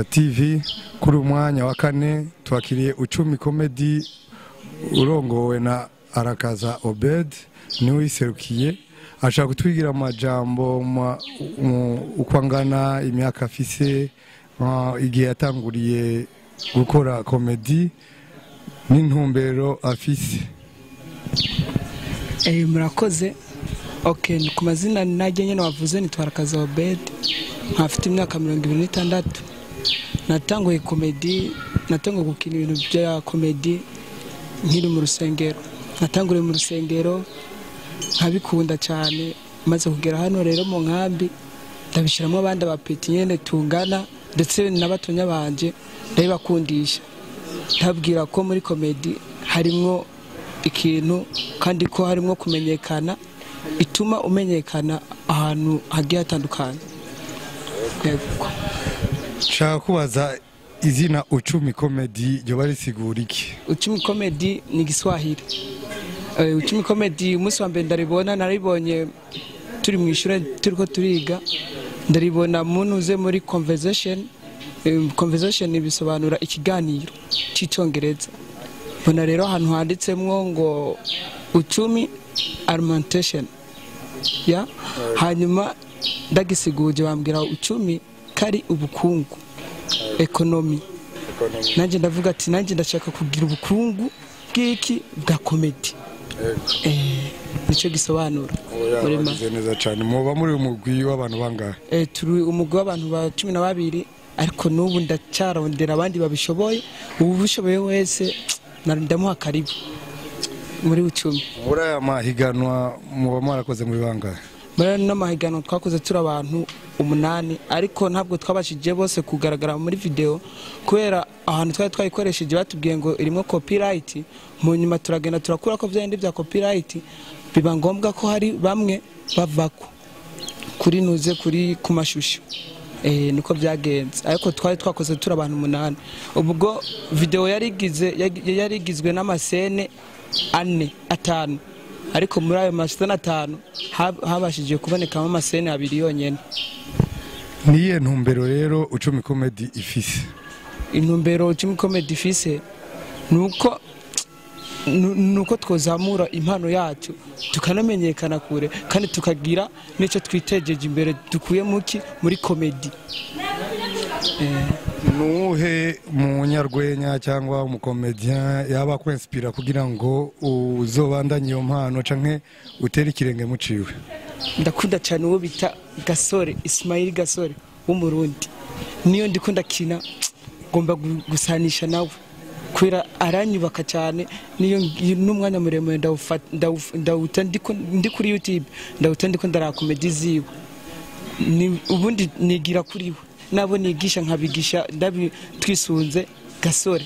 TV. Kuri umwanya wa kane twakiriye Uchumi Comedy urongowe na Arakaza Obed, niwe wiserukiye. Ashaka kutwigira amajambo uko angana, imyaka afise, igihe yatanguriye gukora comedy n'intumbero afise. Murakoze. Okay, ku mazina najye nyene wavuze nitwa Arakaza Obed, nkafite imyaka 26. Natanguye comedy, natanguye gukina ibintu bya comedy nkiri mu rusengero. Natanguriye mu rusengero nkabikunda cyane, maze kugera hano rero mu nkambi ndabishiramo abandi abapeti nyene tungana ndetse n'abatonya banje ndabibakundisha, ndabwira ko muri comedy harimwo ikintu kandi ko harimwo kumenyekana, ituma umenyekana ahantu hagiye hatandukanye. Yego. Nshaka kubaza izina Uchumi Comedy ryoba risigura iki? Uchumi Comedy ni Igiswahili. Uchumi Comedy umunsi wa mbere ndaribona, naribonye turi mu ishure turiko turiga, ndaribona munuze muri conversation. Conversation bisobanura ikiganiro c'icongereza. Mbona rero ahantu handitsemwo ngo Uchumi Alimentation, ya hanyuma ndagisiguje bambwira uchumi kari ubukungu, economy. Nanje ndavuga ati nanje ndashaka kugira ubukungu bw'iki bwa comedy. Nico gisobanura. Muri neza cyane. Muba muri umugwi w'abantu bangahe? Turi umugwi w'abantu ba 12, ariko n'ubu ndacarondera abandi babishoboye. Ubu bushoboye wese ndamuha karibu muri Uchumi. Muri aya mahiganwa muba mwarakoze muri bangahe? Muri ano mahiganwa twakoze turi abantu 8, ariko ntabwo twabashije bose kugaragara muri video kubera ahantu twari twayikoresheje batubwiye ngo irimo copyright. Mu nyuma turagenda turakura ko vyende bya copyright, biba ngombwa ko hari bamwe bavako kuri nuze kuri ku mashusho. Niko byagenze, ariko twari twakoze turi abantu 8. Ubwo video yarigizwe n'amasene 4 5, ariko muri ayo masene 5 habashije kubonekamo amasene 2 yonyene. Niye ntumbero rero Uchumi Comedy ifise? Intumbero Uchumi Comedy ifise nuko twozamura impano yacu tukanamenyekana kure, kandi tukagira n'icyo twitejeje imbere dukuye muki muri comedy. Nuhe munyarwenya cyangwa umukomedian yaba kwinspira kugira ngo uzobandanye iyo mpano canke utere ikirenge muciwe? Ndakunda cyane uwo bita Gasore, Ismail Gasore w'Umurundi. Niyo ndikunda kina ngomba gusanisha nawe kubera aranyubaka cyane. Niyo n'umwanya muremure ndawuta ndi kuri YouTube, ndawuta ndiko ndara comedy ziwe. Ubundi nigira kuri we, nabo nigisha nkabigisha ndabi twisunze Gasore.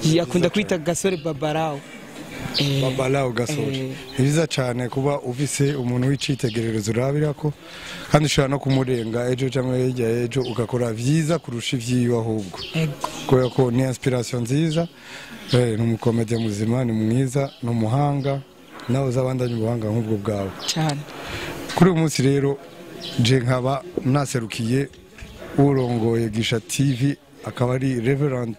Yakunda kwita Gasore Babarao. Babalao Gasore. Ni byiza cyane kuba ufise umuntu w'icitegererezo urabirako, kandi ushobora no kumurenga ejo cyangwa hirya ejo ugakora vyiza kurusha ivyiwe ahubwo. Kubera ko ni inspiration nziza. Ni umukomedian muzima, ni mwiza, ni umuhanga, nawe uzabandanya ubuhanga nk'ubwo bwawe. Cyane. Kuri uyu munsi rero je nkaba naserukiye urongoye Gisha TV, akaba ari Reverend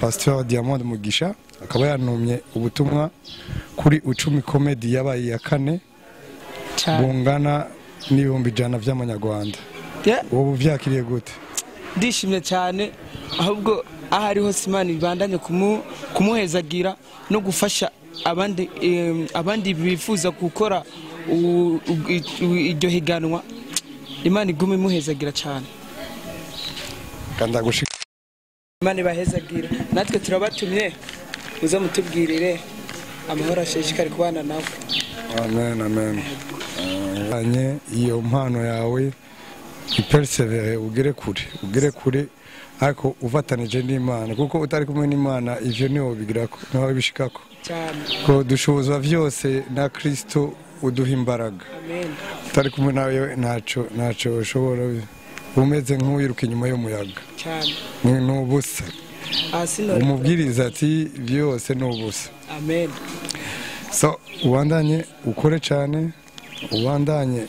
Pastor Diamond Mugisha, akaba yantumye ubutumwa kuri Uchumi Comedy yabaye ya kane bungana n'100,000 by'amanyarwanda. Wowe uvyakiriye gute? Ndishimye cyane, ahubwo ahari hose Imana ibandanye kumuhezagira no gufasha abandi bifuza gukora iryo higanwa. Imana igume imuhezagira cyane. Imana ibahezagira. Natwe turabatumye uze mutubwirire amahoro ashishikare kubana nawe. Amen, amen. Anye iyo mpano yawe ipersevere, ugere kure, ugere kure, ariko uvatanije n'Imana, kuko utari kumwe n'Imana ivyo niho bigirako, niho bishikako. Cyane. Ko dushobozwa vyose na Kristo uduha imbaraga. Amen. Utari kumwe nawe ntaco ushobora, umeze nk'uwiruka inyuma y'umuyaga. Cyane. Ni ubusa. Umubwiriza ati byose ni ubusa. Amen. So ubandanye ukore cyane, ubandanye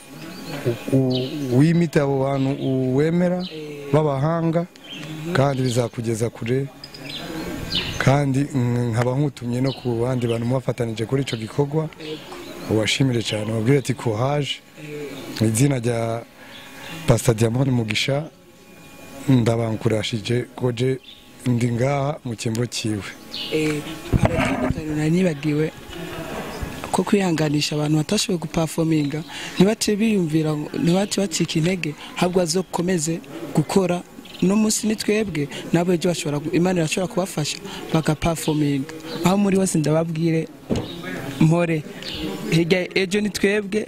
wimite abo bantu uwemera b'abahanga, Kandi bizakugeza kure, kandi nkaba nkutumye no ku bandi bantu mubafatanije kuri ico gikorwa. Ubashimire cyane, ubabwire ati courage. Izina rya Pastor Diamond Mugisha ndabankurashije koje ndi ngaha mu cyimbo cyiwe. Hari akandi kantu nari nibagiwe ko kwihanganisha abantu batashoboye guperforminga, ntibace biyumvira, ntibace bacika intege, ahubwo bazokomeze gukora. No munsi ni twebwe nabo ejo bashobora Imana irashobora kubafasha bagaperforminga. Aho muri hose ndababwire mpore, hirya ejo ni twebwe,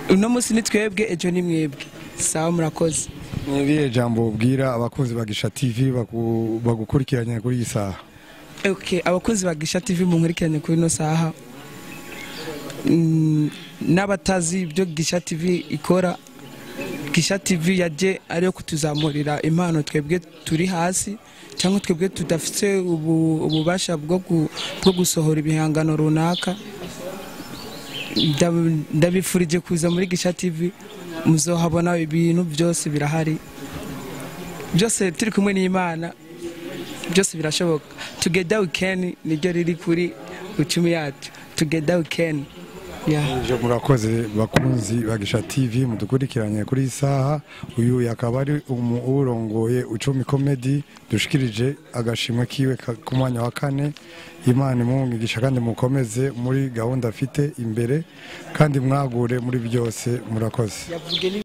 uno munsi ni twebwe, ejo ni mwebwe. Sawa, murakoze. Ni irihe jambo ubwira abakunzi ba Gisha TV bagukurikiranye kuri iyi saha? Okay, abakunzi ba Gisha TV munkurikiranye kuri ino saha, n'abatazi ibyo Gisha TV ikora, Gisha TV yaje ariyo kutuzamurira impano twebwe turi hasi, cyangwa twebwe tudafite ububasha bwo gusohora ibihangano runaka. Ndabifurije kuza muri Gisha TV, muzohabona ibintu byose birahari, byose turi kumwe n'Imana, byose birashoboka. Together we can niryo riri kuri uchumi yacu. Together we can. Yeah. Ejo murakoze bakunzi ba Gisha TV mudukurikiranye kuri iyi saha. Uyu yakaba ari urongoye Uchumi Comedy, dushikirije agashimwe kiwe ku mwanya wa 4. Imana imuhe kandi mukomeze muri gahunda afite imbere, kandi mwagure muri byose. Murakoze. Yavuge.